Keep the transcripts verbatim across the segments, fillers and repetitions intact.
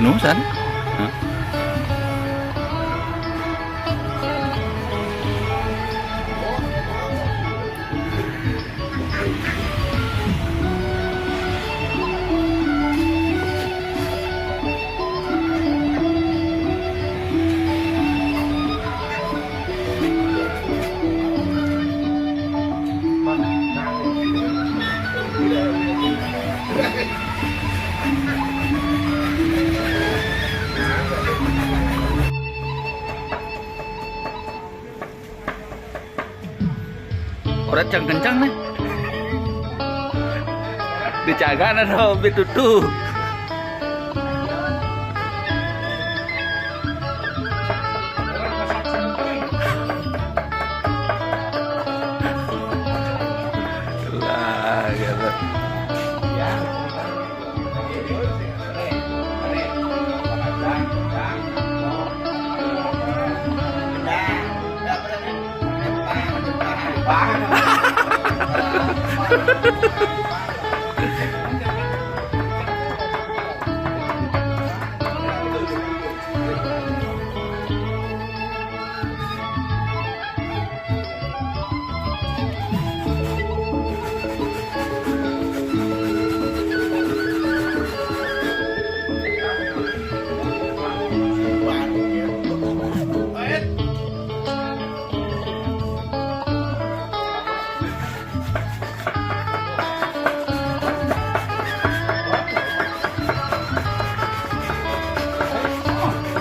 Nu san? Hah? Ora cang kencang nih. Dijaga na do bitutu. Lah, gitu.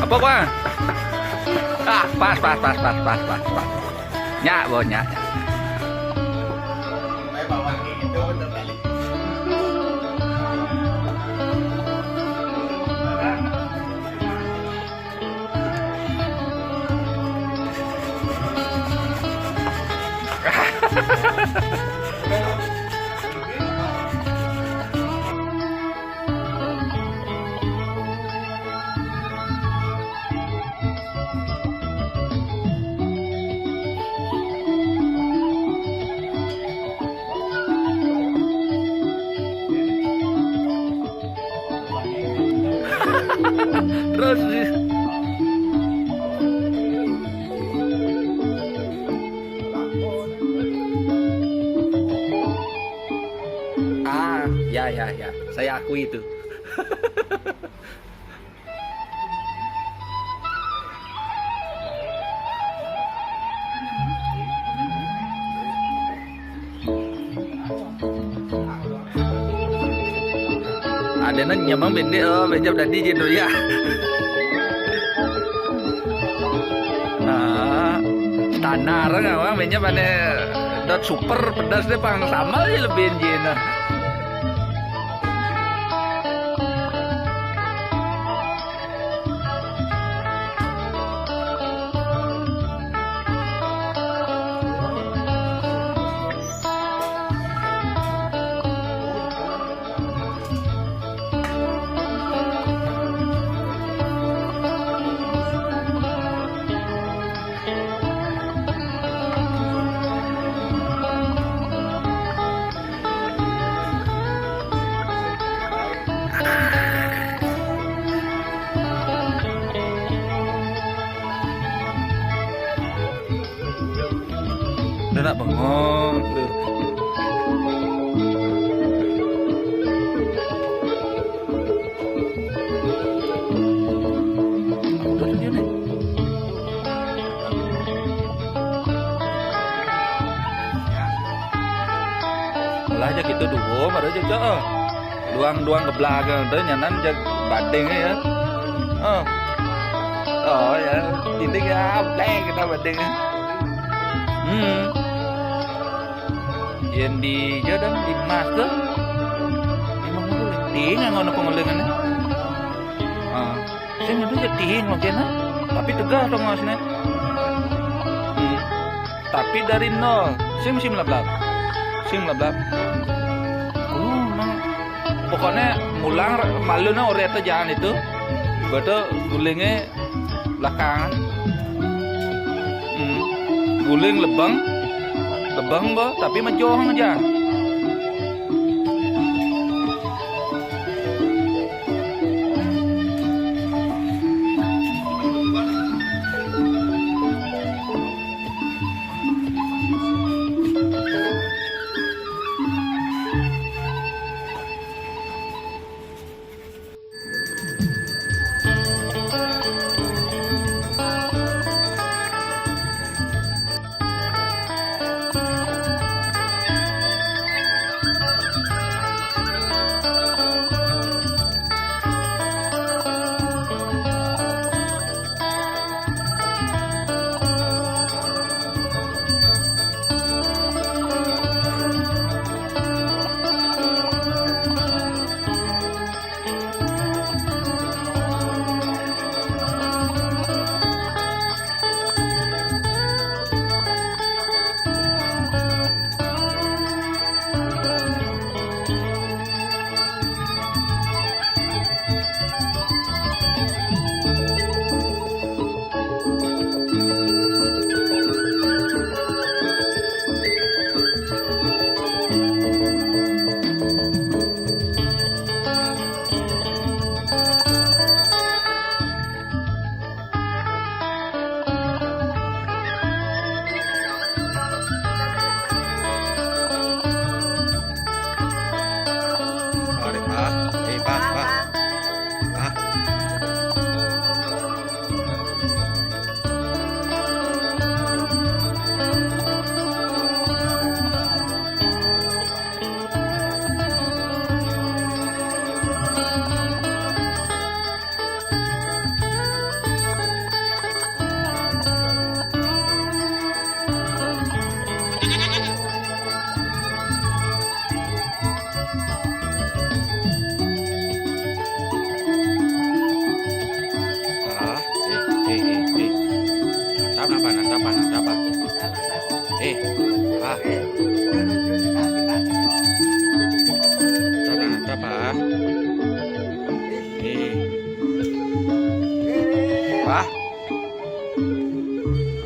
Apa, Bang? Ah, pas, pas, pas, pas, pas, pas, pas. Nyak, Bang, nyak. Terus di- Ah, ya, ya, ya. Saya akui itu. Ada nang nyamang bende, oh, bejab dadi je tu ya. Nah, standar kan, orang bejab ada dot super pedas deh, pang sambal je lebih je nah. Udah nak bengong tu. Udah tu dia ni. Lah je kita dua, baru je cak. Luang-luang ke belakang tu, nyanan je banding ya. Oh. Oh ya, ini ya, bleng kita banding. Hmm. Yang di je dan di mas tu. Memang tu tinggal ngono pengulingan. Ah. Sing itu je ting makin, ha? Tapi tegah tu mas ni. Hmm. Tapi dari nol, sing mesti melablab. Sing melablab. Oh, nang. Pokoknya mulang ra-, malu na ore tu jalan itu. Betul gulingnya belakang. Hmm. Guling lebang. Lebang ba, tapi majohang aja. Pa. Tap na, tap, Pa. Ih. Pa.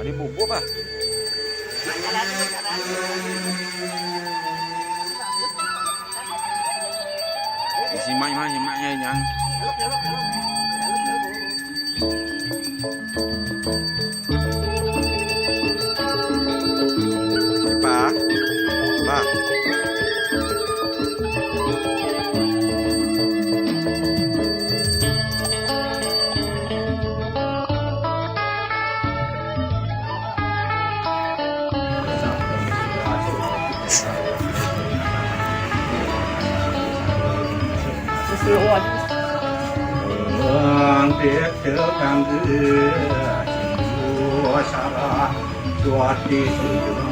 Adi pupuk, Pa. Simak, simak, simak, ya, Jang. Pa, Pa. Susuon. Ang tek tek ang tek. Suasana. Suati.